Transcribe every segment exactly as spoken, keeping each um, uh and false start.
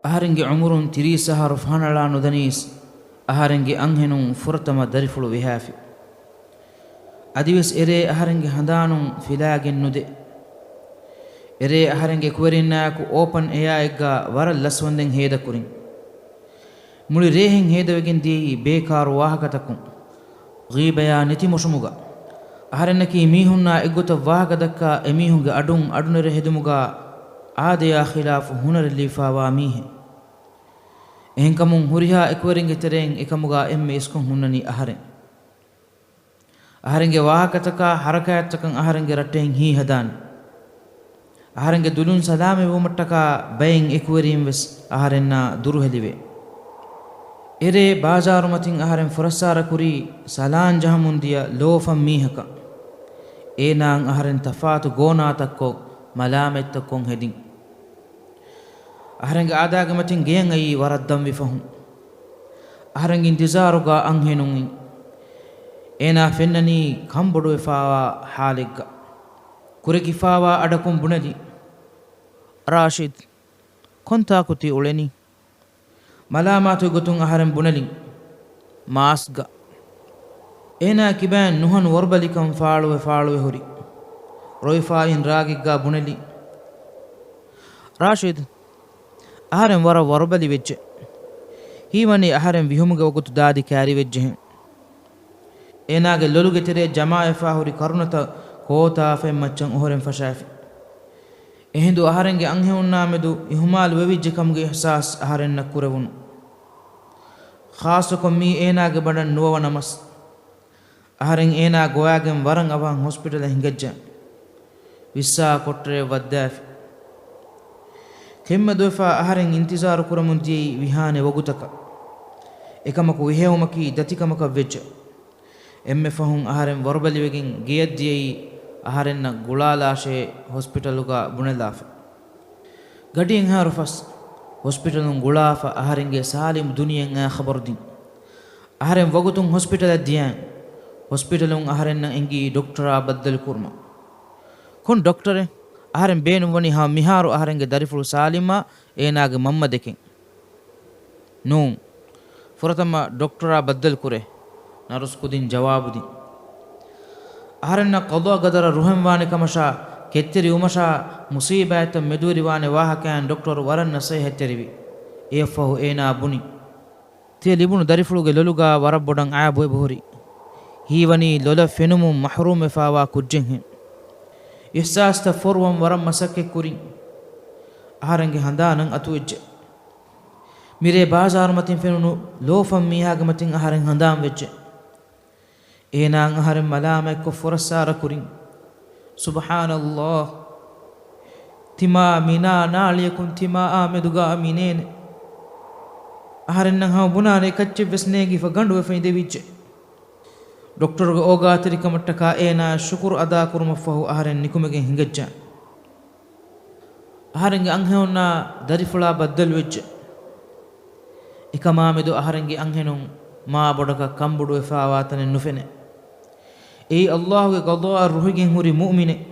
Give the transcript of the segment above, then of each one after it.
އަހަރެންގެ އުމުރުން ތިރީސް އަހަރު ފަހަނަޅާ ނުދަނީސް، އަހަރެންގެ އަންހެނުން ފުރަތަމަ ދަރިފުޅު ވިހާފި. އަދިވެސް އެރޭ އަހަރެންގެ ހަނދާނުން ފިލާގެން ނުދޭ. އެރޭ އަހަރެންގެ އެކުވެރިންނާއެކު އޯޕަން އެއާއެއްގާ ވަރަށް ލަސްވަންދެން ހޭދަކުރިން. މުޅި ރޭހެން ހޭދަވެގެން ދިޔައީ ބޭކާރު ވާހަކަތަކުން، ޣީބަޔާ ނެތިމޮށުމުގަ. އަހަރެންނަކީ މީހުންނާ އެއްގޮތަށް ވާހަކަދައްކާ އެމީހުންގެ އަޑުން އަޑުނެރެ ހެދުމުގާ އާދަޔާ ޚިލާފު ހުނަރެއް ލިބިފާވާ މީހެއް. އެހެންކަމުން ހުރިހާ އެކުވެރިންގެ ތެރެއިން އެކަމުގާ އެންމެ އިސްކޮށް ހުންނަނީ އަހަރެން. އަހަރެންގެ ވާހަކަތަކާ ހަރަކާތްތަކަށް އަހަރެންގެ ރައްޓެހިން ހީ ހަދާނެ. އަހަރެންގެ ދުލުން ސަލާމަތްވުމަށްޓަކާ ބައެއް އެކުވެރީން ވެސް އަހަރެންނާ ދުރުހެލިވޭ. އެރޭ ބާޒާރުމަތިން އަހަރެން ފުރައްސާރަކުރީ ސަލާން ޖަހަމުން ދިޔަ ލޯފަން މީހަކަށް. އޭނާއަށް އަހަރެން ތަފާތު ގޯނާތައްކޮށް، މަލާމަތްތައްކޮށް ހެދިން. އަހަރެންގެ އާދައިގެ މަތިން ގެޔަށް އައީ ވަރަށް ދަންވި ފަހުން. އަހަރެންގެ އިންތިޒާރުގާ އަންހެނުން އިން. އޭނާ ފެންނަނީ ކަންބޮޑުވެފާވާ ހާލެއްގަ. ކުރެކިފާވާ އަޑަކުން ބުނެލި، "ރާޝިދް، ކޮންތާކު ތި އުޅެނީ؟" މަލާމާތުގެ ގޮތުން އަހަރެން ބުނެލިން، "މާސްގަ." އޭނާ ކިބައިން ނުހަނު ވަރުބަލިކަން ފާޅުވެ ފާޅުވެ ހުރި. ރޮއިފާއިން ރާގެއްގާ ބުނެލި، "ރާޝިދް، އަހަރެން ވަރަށް ވަރުބަލި ވެއްޖެ." ހީވަނީ އަހަރެން ވިހުމުގެ ވަގުތު ދާދި ކާރިވެއްޖެހެން. އޭނާގެ ލޮލުގެ ތެރޭ ޖަމާވެފާ ހުރި ކަރުނަތައް ކޯތާފަތް މައްޗަށް އޮހޮރެން ފަށާފި. އެހިނދު އަހަރެންގެ އަންހެނުންނާމެދު އިހުމާލު ވެވިއްޖެ ކަމުގެ އިޙްސާސް އަހަރެންނަށް ކުރެވުނު. ޚާއްޞަކޮށް މީ އޭނާގެ ބަނޑަށް ނުވަވަނަ މަސް. އަހަރެން އޭނާ ގޮވާގެން ވަރަށް އަވަހަށް ހޮސްޕިޓަލަށް ހިނގައްޖެ. ވިއްސާ ކޮޓަރިއަށް ވައްދާފި. ކެތްމެދުވެފާ އަހަރެން އިންތިޒާރު ކުރަމުން ދިޔައީ ވިހާނެ ވަގުތަކަށް. އެކަމަކު ވިހެއުމަކީ ދަތިކަމަކަށް ވެއްޖެ. އެންމެ ފަހުން އަހަރެން ވަރުބަލިވެގެން ގެޔަށް ދިޔައީ އަހަރެންނަށް ގުޅާލާށޭ ހޮސްޕިޓަލުގަ ބުނެލާފަ. ގަޑިއެއްހާއިރު ފަސް ހޮސްޕިޓަލުން ގުޅާފަ އަހަރެންގެ ސާލިމް ދުނިޔެއަށް އައި ޚަބަރު ދިން. އަހަރެން ވަގުތުން ހޮސްޕިޓަލަށް ދިޔައިން. ހޮސްޕިޓަލުން އަހަރެންނަށް އެންގީ ޑޮކްޓަރާ ބައްދަލުކުރުމަށް. ކޮން ޑޮކްޓަރެއް؟ އަހަރެން ބޭނުންވަނީ ހަމަ މިހާރު އަހަރެންގެ ދަރިފުޅު ސާލިމާ އޭނާގެ މަންމަ ދެކެން. ނޫން. ފުރަތަމަ ޑޮކްޓަރާ ބައްދަލުކުރޭ، ނަރުސް ކުދިން ޖަވާބު ދިން. އަހަރެންނަށް ޤަޟާ ޤަދަރަށް ރުހެންވާނެ ކަމަށާ، ކެތްތެރިވުމަށާ، މުޞީބާތްތައް މެދުވެރިވާނެ ވާހަކައިން ޑޮކްޓަރު ވަރަށް ނަސޭހަތްތެރިވި. އެއަށްފަހު އޭނާ ބުނި، ތިޔަ ލިބުނު ދަރިފުޅުގެ ލޮލުގާ ވަރަށް ބޮޑަށް އައިބު އެބަހުރި. ހީވަނީ ލޮލަށް ފެނުމުން މަޙްރޫމްވެފާވާ ކުއްޖެއްހެން. އިޙްސާސްތައް ފޮރުވަން ވަރަށް މަސައްކަތްކުރިން. އަހަރެންގެ ހަނދާނަށް އަތުވެއްޖެ. މިރޭ ބާޒާރުމަތިން ފެނުނު ލޯފަން މީހާގެ މަތިން އަހަރެން ހަނދާންވެއްޖެ. އޭނާއަށް އަހަރެން މަލާމަތްކޮށް ފުރައްސާރަކުރިން. ސުބްޙާނަﷲ. ތިމާ މިނާ ނާޅިޔަކުން ތިމާއާ މެދުގާ މިނޭނެ. އަހަރެންނަށް ހަމަ ބުނާނެ އެކައްޗެއްވެސް ނޭނގިފަ ގަނޑުވެފަ އިނދެވިއްޖެ. ޑޮކްޓަރުގެ އޯގާތެރިކަމަށްޓަކާ އޭނާ ޝުކުރު އަދާކުރުމަށްފަހު އަހަރެން ނިކުމެގެން ހިނގައްޖެ. އަހަރެންގެ އަންހެނުންނާ ދަރިފުޅާ ބައްދަލުވެއްޖެ. އެކަމާމެދު އަހަރެންގެ އަންހެނުން މާ ބޮޑަކަށް ކަންބޮޑުވެފާވާ ތަނެއް ނުފެނޭ. އެއީ ﷲ ގެ ޤަޟާއަށް ރުހިގެން ހުރި މުއުމިނެއް.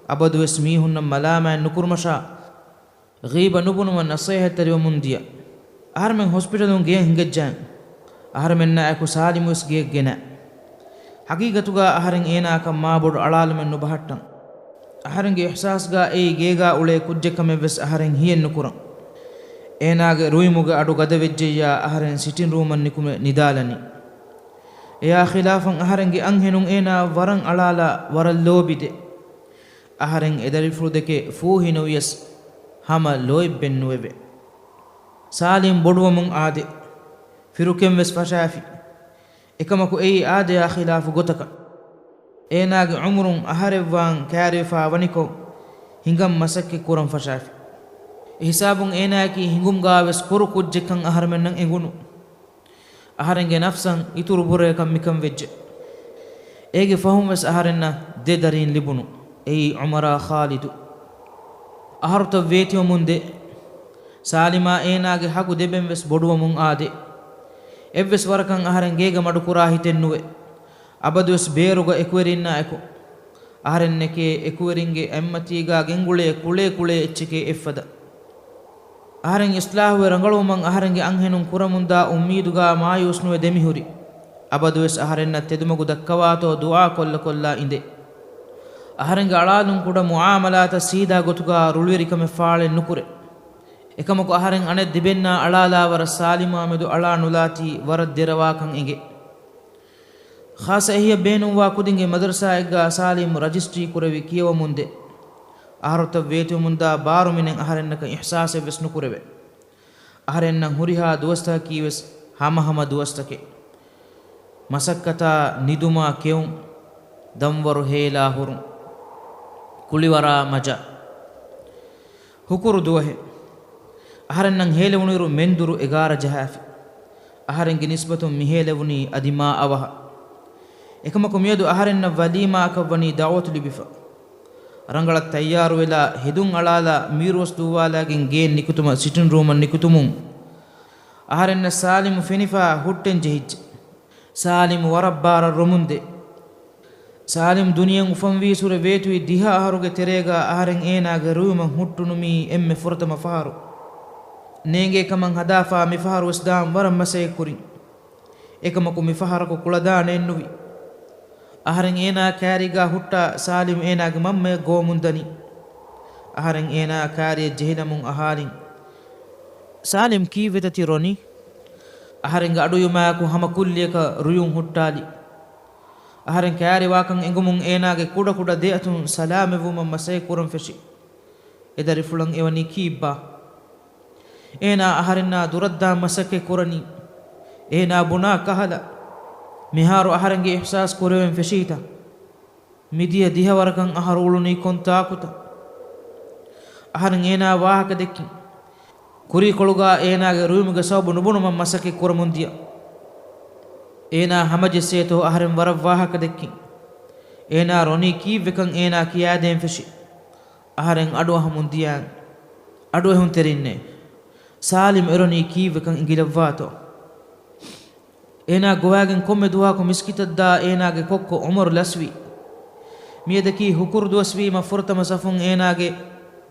އަބަދުވެސް މީހުންނަށް މަލާމާތް ނުކުރުމަށާ، ޣީބަ ނުބުނުމަށް ނަޞޭޙަތްތެރިވަމުން ދިޔަ. އަހަރެމެން ހޮސްޕިޓަލުން ގެޔަށް ހިނގައްޖެ. އަހަރެމެންނާއެކު ސާލިމުވެސް ގެޔަށް ގެނައި. ޙަޤީޤަތުގާ އަހަރެން އޭނާއަކަށް މާބޮޑު އަޅާލުމެއް ނުބަހައްޓަން. އަހަރެންގެ އިޙްސާސްގާ އެއީ ގޭގާ އުޅޭ ކުއްޖެއްކަމެއްވެސް އަހަރެން ހިޔެއްނުކުރަން. އޭނާގެ ރުއިމުގެ އަޑު ގަދަވެއްޖެއްޔާ އަހަރެން ސިޓިންރޫމަށް ނިކުމެ ނިދާލަނީ. އެޔާ ޚިލާފަށް އަހަރެންގެ އަންހެނުން އޭނާއަށް ވަރަށް އަޅާލާ ވަރަށް ލޯބިދޭ. އަހަރެން އެދަރިފުޅުދެކެ ފޫހިނުވިޔަސް ހަމަ ލޯތްބެއްނުވެވޭ. ސާލިމް ބޮޑުވަމުން އާދޭ. ފިރުކެންވެސް ފަށާފި. އެކަމަކު އެއީ އާދަޔާ ޚިލާފު ގޮތަކަށް. އޭނާގެ ޢުމުރުން އަހަރެއްވާން ކައިރިވެފާ ވަނިކޮށް، ހިނގަން މަސައްކަތް ކުރަން ފަށާފި. އެހިސާބުން އޭނާއަކީ ހިނގުމުގާވެސް ކުރު ކުއްޖެއްކަން އަހަރެމެންނަށް އެނގުނު. އަހަރެންގެ ނަފްސަށް އިތުރު ބުރަޔަކަށް މިކަން ވެއްޖެ. އޭގެ ފަހުންވެސް އަހަރެންނަށް ދެ ދަރީން ލިބުނު. އެއީ ޢުމަރާ ޚާލިދު. އަހަރުތައް ވޭތިވަމުން ދޭ. ސާލިމާ އޭނާގެ ހަގު ދެބެންވެސް ބޮޑުވަމުން އާދޭ. އެއްވެސް ވަރަކަށް އަހަރެން ގޭގަ މަޑުކުރާ ހިތެއްނުވޭ. އަބަދުވެސް ބޭރުގަ އެކުވެރިންނާއެކު. އަހަރެންނެކޭ އެކުވެރިންގެ އެއްމަތީގާ ގެންގުޅޭ ކުޅޭ ކުޅޭ އެއްޗެކޭ އެއްފަދަ. އަހަރެން އިސްލާހުވެ ރަނގަޅުވުމަށް އަހަރެންގެ އަންހެނުން ކުރަމުންދާ އުއްމީދުގާ މާޔޫސްނުވެ ދެމިހުރި. އަބަދުވެސް އަހަރެންނަށް ތެދުމަގު ދައްކަވާތޯ ދުޢާ ކޮށްލަ ކޮށްލާ އިނދެ. އަހަރެންގެ އަޅާލުން ކުޑަ މުޢާމަލާތަށް ސީދާ ގޮތުގާ ރުޅިވެރިކަމެއް ފާޅެއް ނުކުރޭ. އެކަމަކު އަހަރެން އަނެއް ދިބެންނާ އަޅާލާ ވަރަށް ސާލިމާ މެދު އަޅާ ނުލާތީ ވަރަށް ދެރަވާކަން އެނގޭ. ޚާއްޞަ އެހީއަށް ބޭނުންވާ ކުދިންގެ މަދަރުސާއެއްގާ ސާލިމް ރަޖިސްޓްރީ ކުރެވި ކިޔަވަމުންދޭ. އަހަރުތައް ވޭތުވެމުންދާ ބާރުމިނެއް އަހަރެންނަކަށް އިޙްސާސެއްވެސް ނުކުރެވޭ. އަހަރެންނަށް ހުރިހާ ދުވަސްތަކަކީވެސް ހަމަހަމަ ދުވަސްތަކެއް. މަސައްކަތާ ނިދުމާ ކެއުން، ދަންވަރު ހޭލާ ހުރުން، ކުޅިވަރާ މަޖާ. ހުކުރު ދުވަހެއް. އަހަރެންނަށް ހޭލެވުނުއިރު މެންދުރު އެގާރަ ޖަހާފި. އަހަރެންގެ ނިސްބަތުން މިހޭލެވުނީ އަދި މާ އަވަހަށް. އެކަމަކު މިއަދު އަހަރެންނަށް ވަލީމާއަކަށްވަނީ ދަޢުވަތު ލިބިފަ. ރަނގަޅަށް ތައްޔާރުވެލާ ހެދުން އަޅާލާ މީރުވަސް ދުއްވާލާގެން ގޭން ނިކުތުމަށް ސިޓިން ރޫމަށް ނިކުތުމުން އަހަރެންނަށް ސާލިމު ފެނިފާ ހުއްޓެން ޖެހިއްޖެ. ސާލިމު ވަރަށް ބާރަށް ރޮމުންދޭ. ސާލިމް ދުނިޔެއަށް އުފަންވީއްސުރެ ވޭތުވި ދިހަ އަހަރުގެ ތެރޭގާ އަހަރެން އޭނާގެ ރުއިމަށް ހުއްޓުނު މީ އެންމެ ފުރަތަމަ ފަހަރު. ނޭނގޭ ކަމަށް ހަދާފާ މިފަހަރުވެސް ދާން ވަރަށް މަސައްކަތްކުރިން. އެކަމަކު މިފަހަރަކު ކުޅަދާނައެއްނުވި. އަހަރެން އޭނާ ކާރީގާ ހުއްޓާ ސާލިމް އޭނާގެ މަންމަޔަށް ގޮވަމުންދަނީ. އަހަރެން އޭނާ ކާރިއަށް ޖެހިލަމުން އަހާލިން. ސާލިމް ކީއްވެތަ ތި ރޮނީ؟ އަހަރެންގެ އަޑުއިވުމާއެކު ހަމަ ކުއްލިއަކަށް ރުޔުން ހުއްޓާލި. އަހަރެން ކާރި ވާކަން އެނގުމުން އޭނާގެ ކުޑަކުޑަ ދެއަތުން ސަލާމެއްވުމަށް މަސައްކަތް ކުރަން ފެށި. އެދަރިފުޅަށް އެވަނީ ކީއްބާ؟ އޭނާ އަހަރެންނާ ދުރަށްދާން މަސައްކަތް ކުރަނީ. އޭނާ ބުނާ ކަހަލަ، މިހާރު އަހަރެންގެ އިޙްސާސް ކުރެވެން ފެށީތަ؟ މިދިޔަ ދިހަވަރަކަށް އަހަރު އުޅުނީ ކޮންތާކުތަ؟ އަހަރެން އޭނާ ވާހަކަ ދެއްކިން. ކުރީކޮޅުގާ އޭނާގެ ރުއިމުގެ ސަބަބު ނުބުނުމަށް މަސައްކަތް ކުރަމުން ދިޔަ. އޭނާ ހަމަޖެއްސޭތޯ އަހަރެން ވަރަށް ވާހަކަ ދެއްކިން. އޭނާ ރޮނީ ކީއްވެކަން އޭނާ ކިޔާދޭން ފެށި. އަހަރެން އަޑުއަހަމުން ދިޔައިން. އަޑުއެހުންތެރިންނޭ. ސާލިމް އެރޮނީ ކީއްވެކަން އިނގިލައްވާތޯ؟ އޭނާ ގޮވާގެން ކޮންމެ ދުވަހަކު މިސްކިތަށްދާ އޭނާގެ ކޮއްކޮ އުމަރު ލަސްވި. މިއަދަކީ ހުކުރު ދުވަސްވީމަ ފުރަތަމަ ސަފުން އޭނާގެ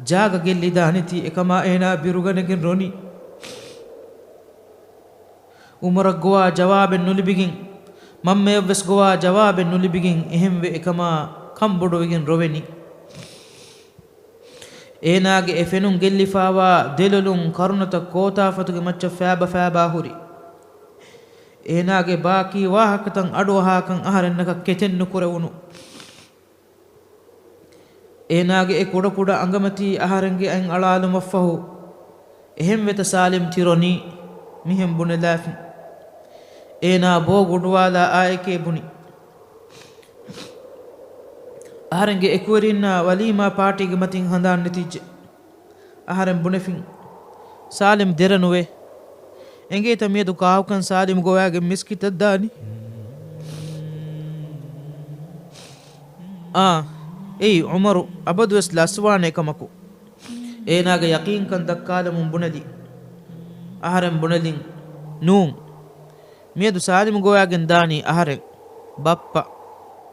ޖާގަ ގެއްލިދާނެތީ އެކަމާ އޭނާ ބިރުގަނެގެން ރޮނީ. އުމަރަށް ގޮވާ ޖަވާބެއް ނުލިބިގެން، މަންމަޔަށްވެސް ގޮވާ ޖަވާބެއް ނުލިބިގެން އެހެންވެ އެކަމާ ކަންބޮޑުވެގެން ރޮވެނީ. އޭނާގެ އެ ފެނުން ގެއްލިފާވާ ދެލޮލުން ކަރުނަތައް ކޯތާފަތުގެ މައްޗަށް ފާބަ ފާބާ ހުރި. އޭނާގެ ބާކީ ވާހަކަތައް އަޑުއަހާކަން އަހަރެންނަކަށް ކެތެއް ނުކުރެވުނު. އޭނާގެ އެ ކުޑަކުޑަ އަނގަމަތީ އަހަރެންގެ އަތް އަޅާލުމަށްފަހު އެހެންވެތަ ސާލިމް ތި ރޮނީ؟ މިހެން ބުނެލާފިން. އޭނާ ބޯ ގުޑުވާލާ އާއެކޭ ބުނި. އަހަރެންގެ އެކުވެރިންނާ ވަލީމާ ޕާޓީގެ މަތިން ހަނދާން ނެތިއްޖެ. އަހަރެން ބުނެފިން. ސާލިމް ދެރަ ނުވޭ. އެނގޭތަ މިއަދު ކާކުކަން ސާލިމް ގޮވާގެން މިސްކިތަށް ދާނީ؟ އާ، އެއީ އުމަރު އަބަދުވެސް ލަސްވާނެ ކަމަކު. އޭނާގެ ޔަޤީންކަން ދައްކާލަމުން ބުނެލި. އަހަރެން ބުނެލިން. ނޫން. މިއަދު ސާލިމް ގޮވާގެން ދާނީ އަހަރެން. ބައްޕަ.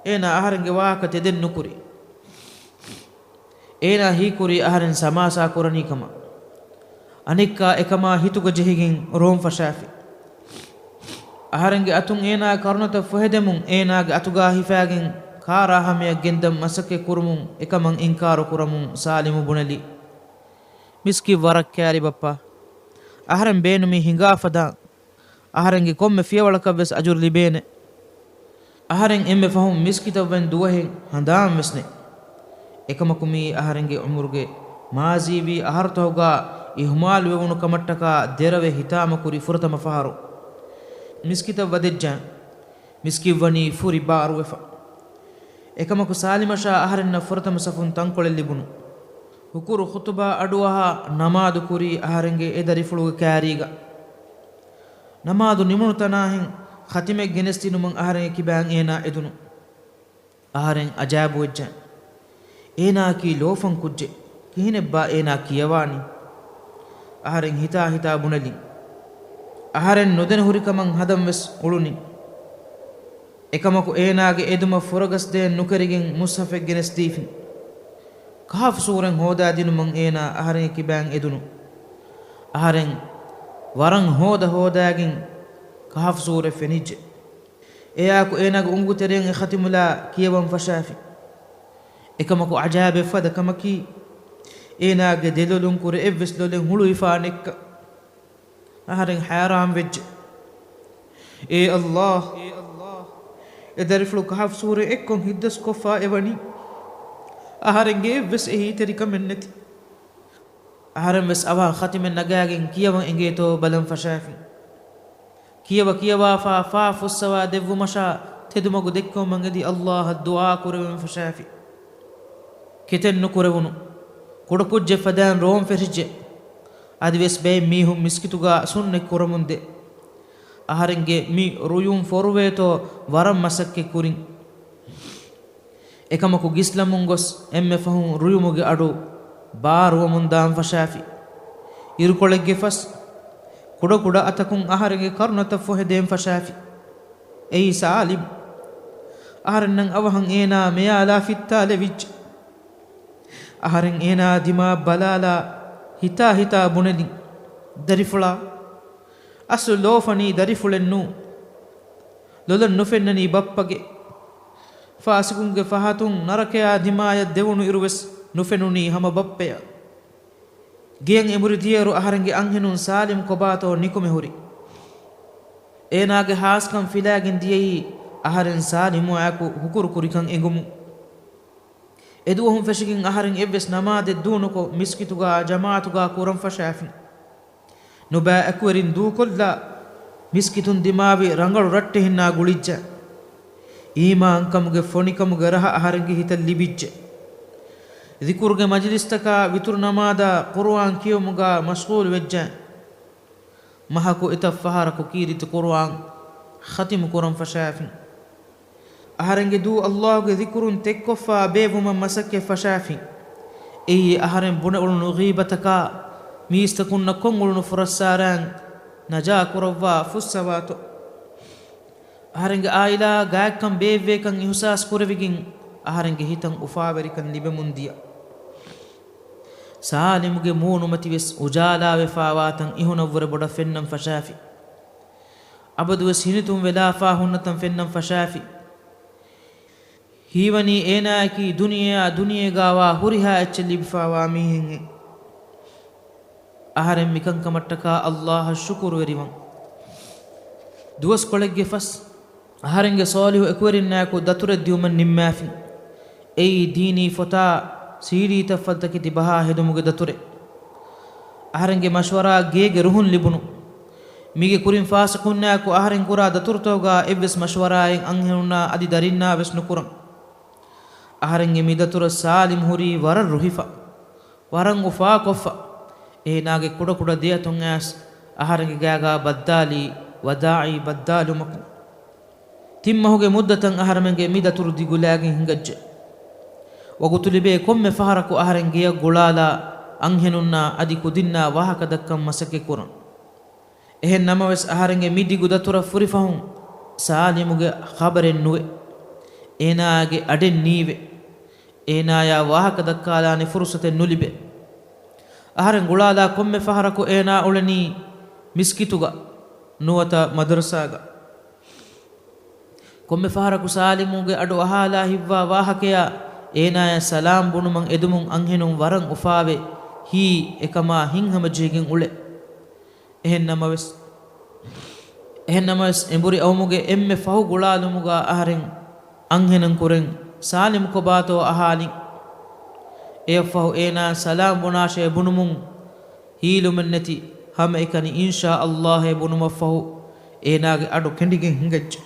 އޭނާ އަހަރެންގެ ވާހަކަ ތެދެއް ނުކުރި. އޭނާ ހީކުރީ އަހަރެން ސަމާސާ ކުރަނީ ކަމަށް. އަނެއްކާ އެކަމާ ހިތުގަ ޖެހިގެން ރޯން ފަށާފި. އަހަރެންގެ އަތުން އޭނާ ކަރުނަތައް ފޮހެދެމުން އޭނާގެ އަތުގާ ހިފާގެން ކާރާ ހަމަޔަށް ގެންދަން މަސައްކަތް ކުރުމުން އެކަމަށް އިންކާރު ކުރަމުން ސާލިމު ބުނެލި. މިސްކިތް ވަރަށް ކާރި ބައްޕާ. އަހަރެން ބޭނުމީ ހިނގާފަ ދާން. އަހަރެންގެ ކޮންމެ ފިޔަވަޅަކަށްވެސް އަޖުރު ލިބޭނެ. އަހަރެން އެންމެ ފަހުން މިސްކިތަށް ވަން ދުވަހެއް ހަނދާންވެސް ނެތް. އެކަމަކު މިއީ އަހަރެންގެ އުމުރުގެ މާޒީވީ އަހަރުތަކުގާ އިހުމާލުވެވުނު ކަމަށްޓަކާ ދެރަވެ ހިތާމަކުރި ފުރަތަމަ ފަހަރު. މިސްކިތަށް ވަދެއްޖެ. މިސްކިތް ވަނީ ފުރި ބާރުވެފަ. އެކަމަކު ސާލިމަށާ އަހަރެންނަށް ފުރަތަމަ ސަފުން ތަންކޮޅެއް ލިބުނު. ހުކުރު ޚުތުބާ އަޑުއަހާ ނަމާދު ކުރީ އަހަރެންގެ އެ ދަރިފުޅުގެ ކާރީގަ. ނަމާދު ނިމުނު ތަނާހެން ޚަތިމެއް ގެނެސްދިނުމަށް އަހަރެންގެ ކިބާން އޭނާ އެދުނު. އަހަރެން އަޖައިބުވެއްޖެ. އޭނާއަކީ ލޯފަން ކުއްޖެއް. ކިހިނެއްބާ އޭނާ ކިޔަވާނީ؟ އަހަރެން ހިތާ ހިތާ ބުނެލިން. އަހަރެން ނުދެނެ ހުރިކަމަށް ހަދަން ވެސް އުޅުނިން. އެކަމަކު އޭނާގެ އެދުމަށް ފުރަގަސްދޭން ނުކެރިގެން މުޞްޙަފެއް ގެނެސްދީފިން. ކަހަފް ސޫރަތް ހޯދާދިނުމަށް އޭނާ އަހަރެންގެ ކިބާން އެދުނު. އަހަރެން ވަރަށް ހޯދަ ހޯދާގެން ކަހަފް ސޫރަތް ފެނިއްޖެ. އެއާއެކު އޭނާގެ އުނގޫ ތެރެއިން އެ ޚަތިމުލާ ކިޔަވަން ފަށާފި. އެކަމަކު އަޖައިބެއް ފަދަ ކަމަކީ، އޭނާގެ ދެލޮލުން ކުރެ އެއްވެސް ލޮލެއް ހުޅުވިފާ ނެއްކަ. އަހަރެން ހައިރާން ވެއްޖެ. އޭ ﷲ! އެ ދަރިފުޅު ކަހަފް ސޫރަ އެއްކޮށް ހިތްދަސް ކޮށްފާ އެވަނީ. އަހަރެންގެ އެއްވެސް އެހީތެރިކަމެއް ނެތި. އަހަރެން ވެސް އަވަހަށް ޚަތިމެއް ނަގާގެން ކިޔަވަން އެނގޭތޯ ބަލަން ފަށާފި. ކިޔަވަ ކިޔަވާފާ ފާ ފުއްސަވާ ދެއްވުމަށާ ތެދުމަގު ދެއްކެވުމަށް އެދި ﷲ އަށް ދުޢާ ކުރެވެން ފަށާފި. ކެތެއް ނުކުރެވުނު. ކުޑަކުއްޖެއް ފަދައިން ރޯން ފެށިއްޖެ. އަދިވެސް ބައެއް މީހުން މިސްކިތުގަ ސުންނަތް ކުރަމުންދޭ. އަހަރެންގެ މި ރުޔުން ފޮރުވޭތޯ ވަރަށް މަސައްކަތް ކުރިން. އެކަމަކު ގިސްލަމުން ގޮސް އެންމެ ފަހުން ރުޔުމުގެ އަޑު ބާރުވަމުން ދާން ފަށާފި. އިރުކޮޅެއްގެ ފަސް ކުޑަކުޑަ އަތަކުން އަހަރެންގެ ކަރުނަތައް ފޮހެދޭން ފަށާފި. އެއީ ސާލިމް. އަހަރެންނަށް އަވަހަށް އޭނާ މެޔާލާ ފިއްތާލެވިއްޖެ. އަހަރެން އޭނާ ދިމާ ބަލާލާ ހިތާ ހިތާ ބުނެލިން، ދަރިފުޅާ! އަސްލު ލޯފަނީ ދަރިފުޅެއް ނޫން. ލޮލަށް ނުފެންނަނީ ބައްޕަގެ. ފާސިގުންގެ ފަހަތުން ނަރަކަޔާ ދިމާޔަށް ދެވުނު އިރުވެސް ނުފެނުނީ ހަމަ ބައްޕަޔަށް. ގެޔަށް އެނބުރި ދިޔައިރު އަހަރެންގެ އަންހެނުން ސާލިމް ކޮބާތޯ ނިކުމެ ހުރި. އޭނާގެ ހާސްކަން ފިލާގެން ދިޔައީ އަހަރެން ސާލިމުއާއެކު ހުކުރު ކުރިކަން އެނގުމުން. އެދުވަހުން ފެށިގެން އަހަރެން އެއްވެސް ނަމާދެއް ދޫނުކޮށް މިސްކިތުގަ ޖަމާޢަތުގަ ކުރަން ފަށާފިން. ނުބައި އެކުވެރިން ދޫކޮށްލާ، މިސްކިތުން ދިމާވި ރަނގަޅު ރައްޓެހިންނާ ގުޅިއްޖެ. އީމާންކަމުގެ ފޮނިކަމުގެ ރަހަ އަހަރެންގެ ހިތަށް ލިބިއްޖެ. ޛިކުރުގެ މަޖިލިސްތަކާ ވިތުރު ނަމާދާ ޤުރުއާން ކިޔެވުމުގަ މަޝްޣޫލު ވެއްޖެ. މަހަކު އެތައް ފަހަރަކު ކީރިތި ޤުރުއާން ޚަތިމު ކުރަން ފަށާފިން. އަހަރެންގެ ދޫ ﷲ ގެ ޛިކުރުން ތެއްކޮށްފާ ބޭއްވުމަށް މަސައްކަތް ފަށާފިން. އެއީ އަހަރެން ބުނެ އުޅުނު ޣީބަތަކާ، މީސްތަކުންނަށް ކޮށް އުޅުނު ފުރައްސާރާއިން ނަޖާ ކުރައްވާ ފުއްސަވާތޯ. އަހަރެންގެ އާއިލާއަށް ގާތްކަން ބޭއްވޭކަން އިހުސާސް ކުރެވިގެން، އަހަރެންގެ ހިތަށް އުފާވެރިކަން ލިބެމުން ދިޔަ. ސާލިމުގެ މޫނުމަތިވެސް އުޖާލާވެފާވާތަން އިހުނަށްވުރެ ބޮޑަށް ފެންނަން ފަށާފި. އަބަދުވެސް ހިނިތުންވެލާފާ ހުންނަތަން ފެންނަން ފަށާފި. ހީވަނީ އޭނާއަކީ ދުނިޔެއާ ދުނިޔޭގާވާ ހުރިހާ އެއްޗެއް ލިބިފާވާ މީހެއްހެން. އަހަރެން މިކަންކަމަށްޓަކާ ﷲ އަށް ޝުކުރުވެރިވަން. ދުވަސްކޮޅެއްގެ ފަސް އަހަރެންގެ ޞާލިޙު އެކުވެރިންނާއެކު ދަތުރެއް ދިއުމަށް ނިންމާފިން. އެއީ ދީނީ ފޮތާ، ސީޑީތައް ފަދަ ތަކެތި ބަހާ ހެދުމުގެ ދަތުރެއް. އަހަރެންގެ މަޝްވަރާ ގޭގެ ރުހުން ލިބުނު. މީގެ ކުރިން ފާސިޤުންނާއެކު އަހަރެން ކުރާ ދަތުރުތަކުގަ އެއްވެސް މަޝްވަރާއެއް އަންހެނުންނާ އަދި ދަރިންނާ ވެސް ނުކުރަން. އަހަރެންގެ މި ދަތުރަށް ސާލިމް ހުރީ ވަރަށް ރުހިފަ، ވަރަށް އުފާކޮށްފަ. އޭނާގެ ކުޑަކުޑަ ދެއަތުން އައިސް އަހަރެންގެ ގާގާ ބައްދާލީ ވަދާޢީ ބައްދާލުމަކުން. ތިން މަހުގެ މުއްދަތަށް އަހަރެމެންގެ މި ދަތުރު ދިގުލާގެން ހިނގައްޖެ. ވަގުތު ލިބޭ ކޮންމެ ފަހަރަކު އަހަރެން ގެޔަށް ގުޅާލާ، އަންހެނުންނާ އަދި ކުދިންނާ ވާހަކަ ދައްކަން މަސައްކަތް ކުރަން. އެހެން ނަމަވެސް، އަހަރެންގެ މި ދިގު ދަތުރަށް ފުރި ފަހުން ސާލިމުގެ ޚަބަރެއް ނުވެ. އޭނާގެ އަޑެއް ނީވެ. އޭނާޔާ ވާހަކަ ދައްކާލާނެ ފުރުޞަތެއް ނުލިބޭ. އަހަރެން ގުޅާލާ ކޮންމެ ފަހަރަކު އޭނާ އުޅެނީ މިސްކިތުގަ، ނުވަތަ މަދަރުސާގަ. ކޮންމެ ފަހަރަކު ސާލިމުގެ އަޑު އަހާލާ ހިއްވާ ވާހަކަޔާ އޭނާޔަށް ސަލާމް ބުނުމަށް އެދުމުން އަންހެނުން ވަރަށް އުފާވެ، ހިތް އެކަމާ ހިތްހަމަޖެހިގެން އުޅޭ. އެހެން ނަމަވެސް، އެހެން ނަމަވެސް، އެނބުރި އައުމުގެ އެންމެ ފަހު ގުޅާލުމުގަ އަހަރެން އަންހެނުން ކުރެން ސާލިމް ކޮބާތޯ އަހާލިން. އެއަށްފަހު އޭނާ ސަލާމް ބުނާށޭ ބުނުމުން ހީލުމެއްނެތި ހަމައެކަނި އިންޝާ ﷲ އޭ ބުނުމަށްފަހު އޭނާގެ އަޑު ކެނޑިގެން ހިނގައްޖެ.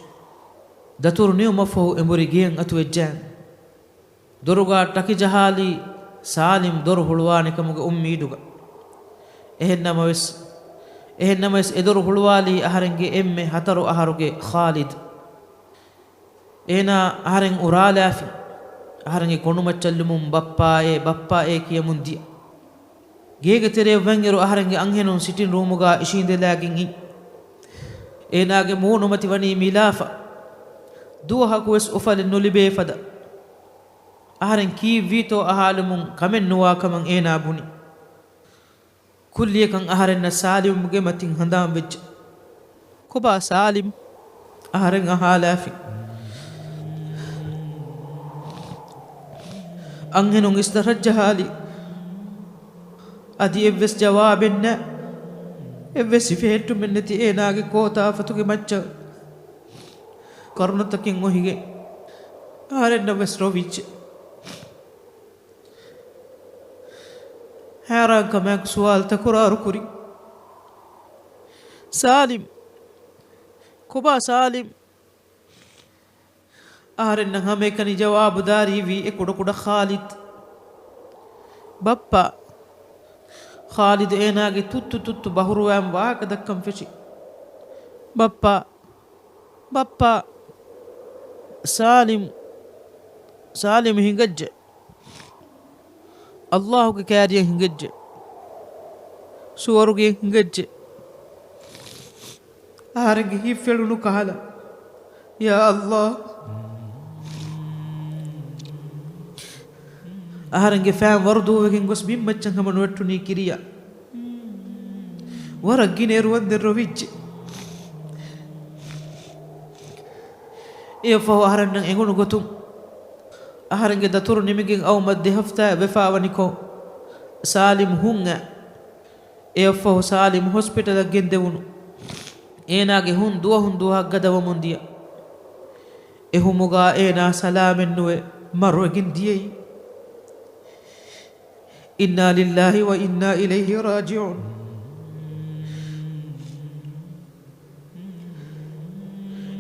ދަތުރު ނިމުމަށްފަހު އެނބުރި ގެޔަށް އަތުވެއްޖެ. ދޮރުގަ ޓަކި ޖަހާލީ ސާލިމް ދޮރު ހުޅުވާނެކަމުގެ އުއްމީދުގަ. އެހެންނަމަވެސް، އެހެންނަމަވެސް އެ ދޮރު ހުޅުވާލީ އަހަރެންގެ އެންމެ ހަތަރު އަހަރުގެ ޚާލިދު. އޭނާ އަހަރެން އުރާލާފި، އަހަރެންގެ ކޮނޑުމައްޗަށްލުމުން ބައްޕާއޭ، ބައްޕާއޭ ކިޔަމުން ދިޔަ. ގޭގެ ތެރެއަށް ވަންއިރު އަހަރެންގެ އަންހެނުން ސިޓިން ރޫމުގަ އިށީނދެލާގެން އިން. އޭނާގެ މޫނުމަތި ވަނީ މިލާފަ. ދުވަހަކުވެސް އުފަލެއް ނުލިބޭ ފަދަ. އަހަރެން ކީއްވީތޯ އަހާލުމުން ކަމެއް ނުވާކަމަށް އޭނާ ބުނި. ކުއްލިއަކަށް އަހަރެންނަށް ސާލިމުގެ މަތިން ހަނދާން ވެއްޖެ. ކޮބާ ސާލިމް؟ އަހަރެން އަހާލާފި. އަންހެނުން އިސް ދަށަށްޖަހާލި. އަދި އެއްވެސް ޖަވާބެއް ނެތް. އެއްވެސް ހިފެހެއްޓުމެއް ނެތި އޭނާގެ ކޯތާފަތުގެ މައްޗަށް. ކަރުނަތަކެއް އޮހިގެން އަހަރެންނަށް ވެސް ރޮވިއްޖެ. ހައިރާންކަމާއެކު ސުވާލު ތަކުރާރު ކުރި. ސާލިމް! ކޮބާ ސާލިމް؟ އަހަރެންނަށް ހަމައެކަނި ޖަވާބުދާރީވީ އެ ކުޑަކުޑަ ޚާލިދު. ބައްޕާ! ޚާލިދު އޭނާގެ ތުއްތު ތުއްތު ބަހުރުވައިން ވާހަކަ ދައްކަން ފެށި. ބައްޕާ! ބައްޕާ! ސާލިމް! ސާލިމް ހިނގައްޖެ. އައްލާހުގެ ކާރިޔަށް ހިނގައްޖެ. ސުވަރުގެ ހިނގައްޖެ. އަހަރެންގެ ހިތް ފެޅުނު ކަހަލަ. ޔާ އައްލާހް! އަހަރެންގެ ފައިން ވަރުދޫވެގެން ގޮސް ބިންމައްޗަށް ހަމަ ނުވެއްޓުނީ ކިރިޔާ. ވަރަށް ގިނަ އިރު ވަންދެން ރޮވިއްޖެ. އެއަށްފަހު އަހަރެންނަށް އެނގުނު ގޮތުން އަހަރެންގެ ދަތުރު ނިމިގެން އައުމަށް ދެ ހަފްތާއެއް ވެފައިވަނިކޮށް، ސާލިމް ހުން އައި. އެއަށްފަހު ސާލިމް ހޮސްޕިޓަލަށް ގެންދެވުނު. އޭނާގެ ހުން ދުވަހުން ދުވަހަށް ގަދަވަމުން ދިޔަ. އެހުމުގާ އޭނާ ސަލާމެއްނުވެ މަރުވެގެން ދިޔައީ. އިންނާ ލިއްލާހި ވަ އިންނާ އިލައިހި ރާޖިޢޫން.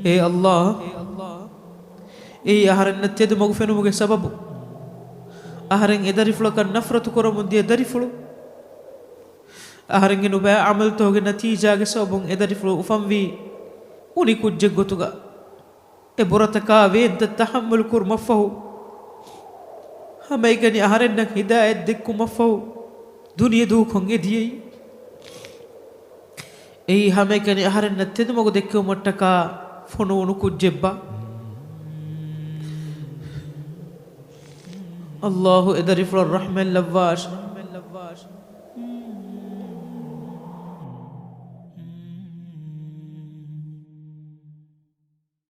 އޭ އައްލާހް! އެއީ އަހަރެންނަށް ތެދުމަގު ފެނުމުގެ ސަބަބު. އަހަރެން އެ ދަރިފުޅަކަށް ނަފްރަތު ކުރަމުން ދިޔަ ދަރިފުޅު. އަހަރެންގެ ނުބައި ޢަމަލުތަކުގެ ނަތީޖާގެ ސަބަބުން އެ ދަރިފުޅު އުފަންވީ އުނި ކުއްޖެއް ގޮތުގަ. އެ ބުރަތަކާ ވޭންތައް ތަޙައްމަލު ކުރުމަށްފަހު، ހަމައެކަނި އަހަރެންނަށް ހިދާޔަތް ދެއްކުމަށްފަހު، ދުނިޔެ ދޫކޮށް އެ ދިޔައީ. އެއީ ހަމައެކަނި އަހަރެންނަށް ތެދުމަގު ދެއްކެވުމަށްޓަކާ ފޮނުވުނު ކުއްޖެއްބާ؟ އައްލާހު އެ ދަރިފުޅަށް ރަޙްމަތް ލައްވާށި.